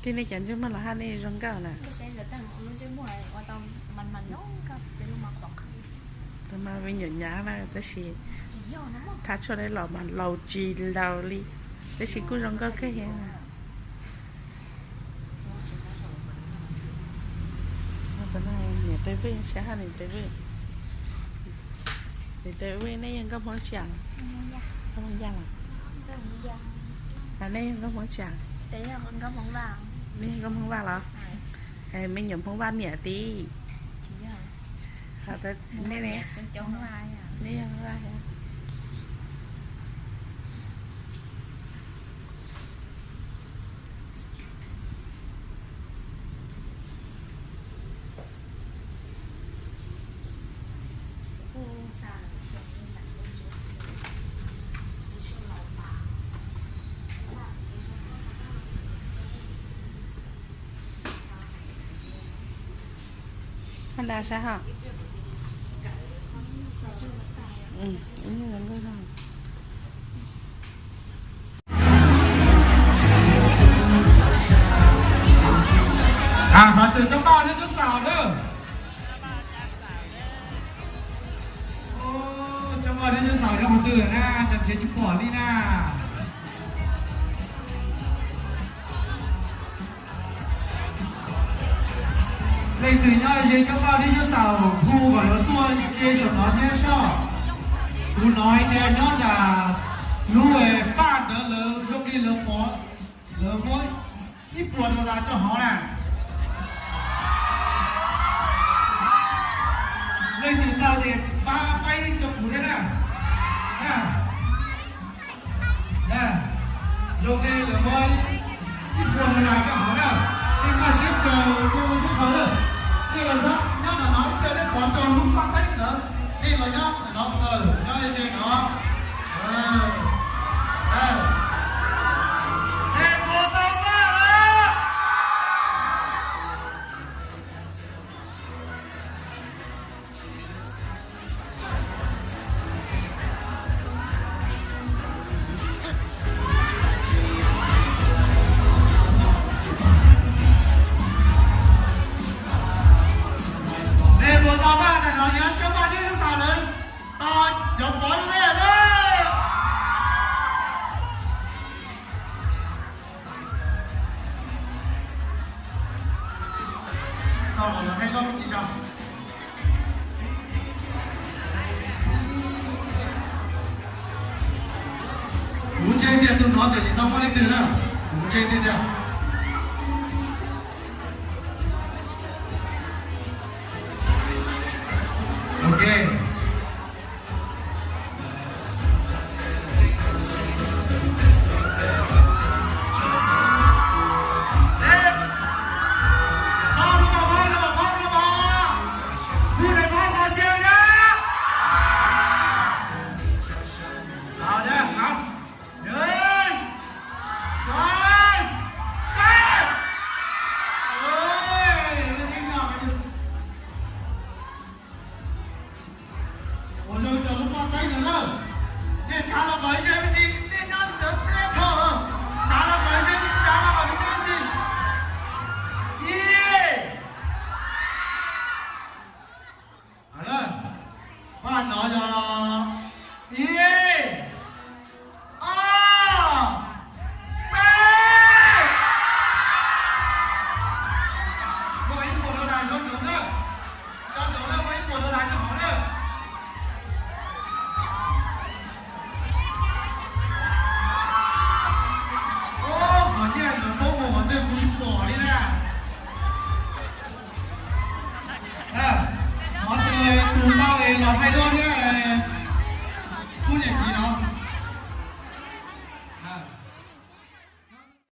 Tej nej cov ntsej muag los haj nej zoo nkauj na. Tus mas me nyuam nyav na, tab sis thaj tshuaj dab los mas laus tsis laus li, tab sis kuj zoo nkauj kawg thiab. Niam tais Vwj, saib haj niam tais Vwj. Niam tais Vwj, nej yog nkauj Hmoob tsi? Nkauj Hmoob Yaj los? Nej yog nkauj Hmoob tsi? Nej yog nkauj Hmoob Vaj los? Me nyuam Hmoob Vaj niam tib. Nej, nej yog Hmoob Vaj. Haj da sab haj. Qhov twg coj poj niam coj xaus na. Coj poj niam coj xaus nyob qhov twg na, tsam nrhiav tsis pom li na. Leej twg nyob ze coj poj niam coj xaus hu kom lawv tuaj ke saum no thiab soj. Kuv hnov hais tias nyob nram lub paj ntawd lawv zoo li lawv pov, lawv muab ib puas dollar tso hauv na. Leej twg tau ces pab faib rau kuv thiab na. Zoo li lawv muab ib puas dollar tso hauv na. Nej maj siab tsaws, nej ua siab khaws lawm. Nej los nyob ntawm no ib pliag nej pov rau lub paj teeb ntawd. Nej los nyob ntawm no, nyob ze no. Nej puas tau maj lawm? Nej puas tau maj ntawm no, yog coj poj niam coj xaus lawm, tos cov pov rau nej lawm. Kuv ntseeg tias tus no ces tsis tau muaj leej twg na. Kuv ntseeg tiag tiag. Ok. Ua zoo rau lub paj teeb ntawd na. Nej tsav los kom ze me ntsis, nej nyob ntawd teb tso. Tsav los kom ze me ntsis, tsav los kom ze me ntsis. Ib. Paj no yog ib, ob, peb. Muaj ib puas dollar sawv ntxov na. Sawv ntxov na, muaj ib puas dollar nyob hauv na. Qhov nyiaj ntawd poob mus qhov twg kuv tsis pom li na. Qhov twg tus tau es los thaij duab.